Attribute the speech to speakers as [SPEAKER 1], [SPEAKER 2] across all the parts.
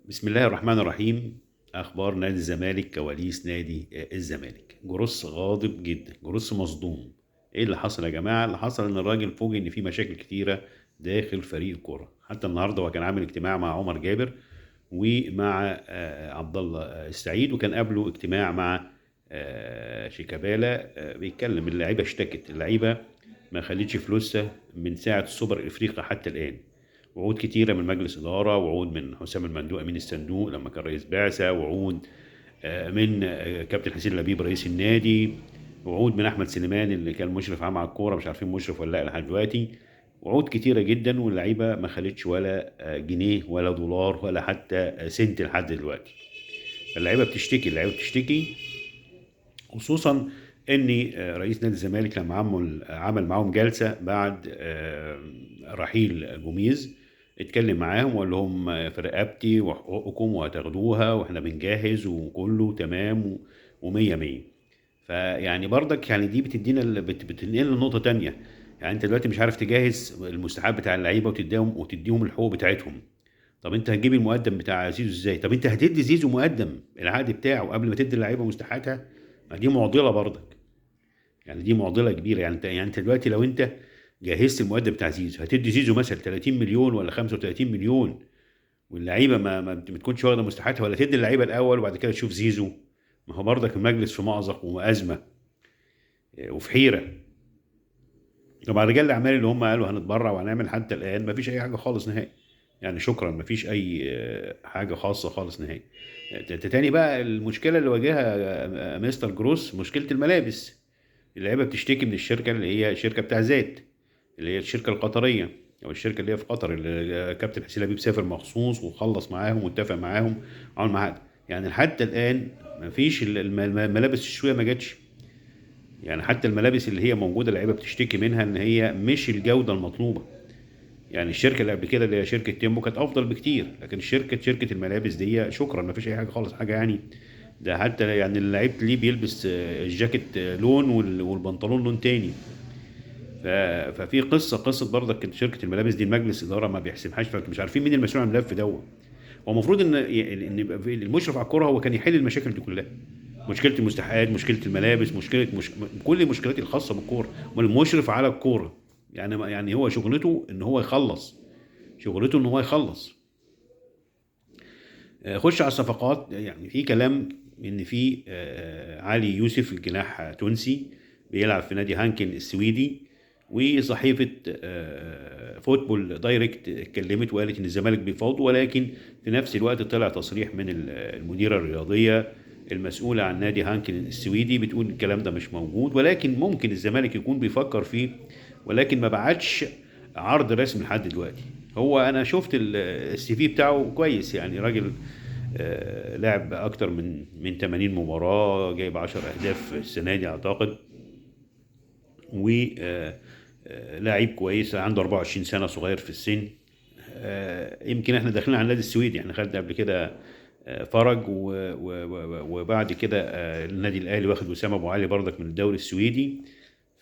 [SPEAKER 1] بسم الله الرحمن الرحيم. اخبار نادي الزمالك، كواليس نادي الزمالك. جروس غاضب جدا، جروس مصدوم. ايه اللي حصل يا جماعة؟ اللي حصل ان الراجل فوجئ ان في مشاكل كتيرة داخل فريق الكورة. حتى النهارده هو كان عامل اجتماع مع عمر جابر ومع عبد الله السعيد، وكان قبله اجتماع مع شيكابالا. بيتكلم اللعيبة اشتكت، اللعيبة ما خدتش فلوسها من ساعة السوبر الافريقي حتى الان. وعود كتيرة من مجلس إدارة، وعود من حسام المندوق أمين الصندوق لما كان رئيس بعثة، وعود من كابتن حسين لبيب رئيس النادي، وعود من أحمد سليمان اللي كان مشرف عام على الكورة، مش عارفين مشرف ولا لا لحد دلوقتي. وعود كتيرة جدا، واللعيبة ما خدتش ولا جنيه ولا دولار ولا حتى سنت لحد دلوقتي. اللعيبة بتشتكي، اللعيبة بتشتكي، خصوصا ان رئيس نادي الزمالك لما عمل معاهم جلسة بعد رحيل جوميز، اتكلم معاهم وقال لهم في رقبتي وحقوقكم وهتاخدوها واحنا بنجهز وكله تمام ومية مية. فيعني برضك يعني دي بتدينا بتنقلنا لنقطة تانية. يعني انت دلوقتي مش عارف تجهز المستحب بتاع اللعيبة وتديهم الحقوق بتاعتهم. طب انت هتجيب المقدم بتاع زيزو ازاي؟ طب انت هتدي زيزو مقدم العقد بتاعه قبل ما تدي اللعيبة مستحقاتها؟ ما دي معضلة برضك، يعني دي معضلة كبيرة. يعني انت دلوقتي لو انت جهزت المقدم بتاع زيزو، هتدي زيزو مثلا 30 مليون ولا 35 مليون، واللعيبة ما بتكونش واخده مستحقاتها، ولا تدي اللعيبة الاول وبعد كده تشوف زيزو؟ ما هو برضك المجلس في مأزق وأزمة وفي حيره. طبعا رجال الاعمال اللي هم قالوا هنتبرع وهنعمل، حتى الان ما فيش اي حاجة خالص نهائي. يعني شكرا، ما فيش اي حاجة خاصة خالص نهائي. تاني بقى المشكلة اللي واجهها مستر جروس، مشكلة الملابس. اللعيبة بتشتكي من الشركة اللي هي شركة بتاع زاد، اللي هي الشركة القطرية او الشركة اللي هي في قطر، اللي كابتن حسين لبيب سافر مخصوص وخلص معاهم واتفق معاهم وعمل معاهم. يعني حتى الان ما فيش الملابس الشويه ما جاتش. يعني حتى الملابس اللي هي موجودة اللعيبة بتشتكي منها ان هي مش الجودة المطلوبة. يعني الشركة اللي قبل كده اللي هي شركة تيمبو كانت افضل بكتير، لكن شركة الملابس دي شكرا ما فيش اي حاجة خالص. حاجة يعني ده حتى يعني اللعيب ليه بيلبس الجاكيت لون والبنطلون لون تاني. ففي قصة برضك شركة الملابس دي المجلس ادارة ما بيحسبهاش، فمش عارفين مين المسؤول عن الملف دوت. هو المفروض ان يبقى المشرف على الكورة هو كان يحل المشاكل دي كلها، مشكلة المستحقات، مشكلة الملابس، كل المشكلات الخاصة بالكورة. المشرف على الكورة يعني هو شغلته ان هو يخلص، شغلته ان هو يخلص. خش على الصفقات. يعني في كلام ان في علي يوسف الجناح تونسي بيلعب في نادي هانكن السويدي، وصحيفة فوتبول دايركت اتكلمت وقالت ان الزمالك بيفاوض، ولكن في نفس الوقت طلع تصريح من المديرة الرياضية المسؤولة عن نادي هانكن السويدي بتقول الكلام ده مش موجود، ولكن ممكن الزمالك يكون بيفكر فيه، ولكن ما بعتش عرض رسمي لحد دلوقتي. هو انا شفت السي في بتاعه كويس، يعني راجل لعب اكتر من 80 مباراة، جايب 10 اهداف السنة دي اعتقد، و لاعب كويس، عنده 24 سنة، صغير في السن. يمكن احنا داخلين على النادي السويدي، احنا خدنا قبل كده فرج وبعد كده النادي الاهلي واخد وسام ابو علي برضك من الدوري السويدي.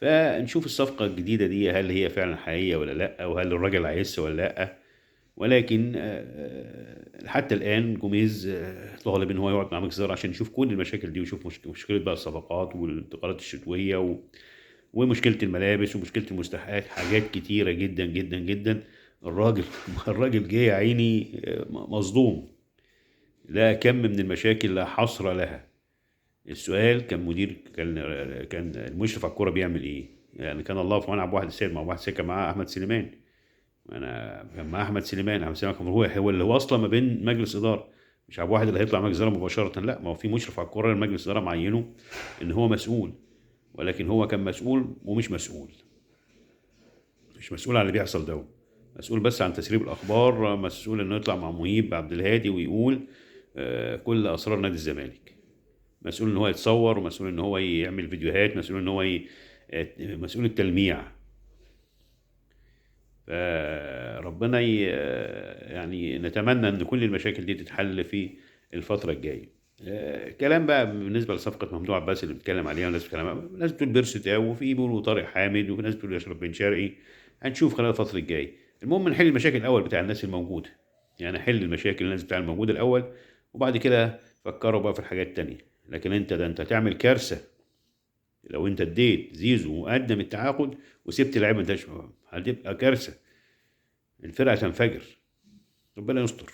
[SPEAKER 1] فنشوف الصفقة الجديدة دي هل هي فعلا حقيقية ولا لا، وهل الراجل عايزها ولا لا. ولكن حتى الان جوميز طالب ان هو يقعد مع مجلس الادارة عشان يشوف كل المشاكل دي، ويشوف مشكلة بقى الصفقات والانتقالات الشتوية ومشكلة الملابس ومشكلة المستحقات، حاجات كتيرة جدا جدا جدا. الراجل جه يا عيني مصدوم، لا كم من المشاكل لا حصر لها. السؤال كان مدير كان المشرف على الكورة بيعمل ايه؟ يعني كان الله في عون عبد الواحد السيد، مع واحد السيد كان معاه احمد سليمان، انا كان مع احمد سليمان، احمد سليمان كان هو اللي واصله ما بين مجلس ادارة، مش عبد الواحد اللي هيطلع مجلس ادارة مباشرة، لا، ما هو في مشرف على الكورة المجلس ادارة معينة ان هو مسؤول، ولكن هو كان مسؤول ومش مسؤول، مش مسؤول عن اللي بيحصل ده، مسؤول بس عن تسريب الاخبار، مسؤول انه يطلع مع مهيب عبد الهادي ويقول كل اسرار نادي الزمالك، مسؤول ان هو يتصور، ومسؤول ان هو يعمل فيديوهات، مسؤول ان هو مسؤول التلميع. فربنا يعني نتمنى ان كل المشاكل دي تتحل في الفترة الجاية. كلام بقى بالنسبة لصفقه ممدوح عباس اللي بنتكلم عليها، والناس بتتكلم، ناس بتقول بيرسي تاو، وفي بيقولوا طارق حامد، وفي ناس بتقول اشرف بن شرقي. هنشوف خلال الفترة الجاية. المهم نحل المشاكل الاول بتاع الناس الموجودة. يعني حل المشاكل الناس بتاع الموجود الاول، وبعد كده فكروا بقى في الحاجات التانية. لكن انت ده انت تعمل كارثة لو انت اديت زيزو مقدم التعاقد وسبت لعيبة، انت هتبقى كارثة، الفرقة تنفجر. ربنا يستر.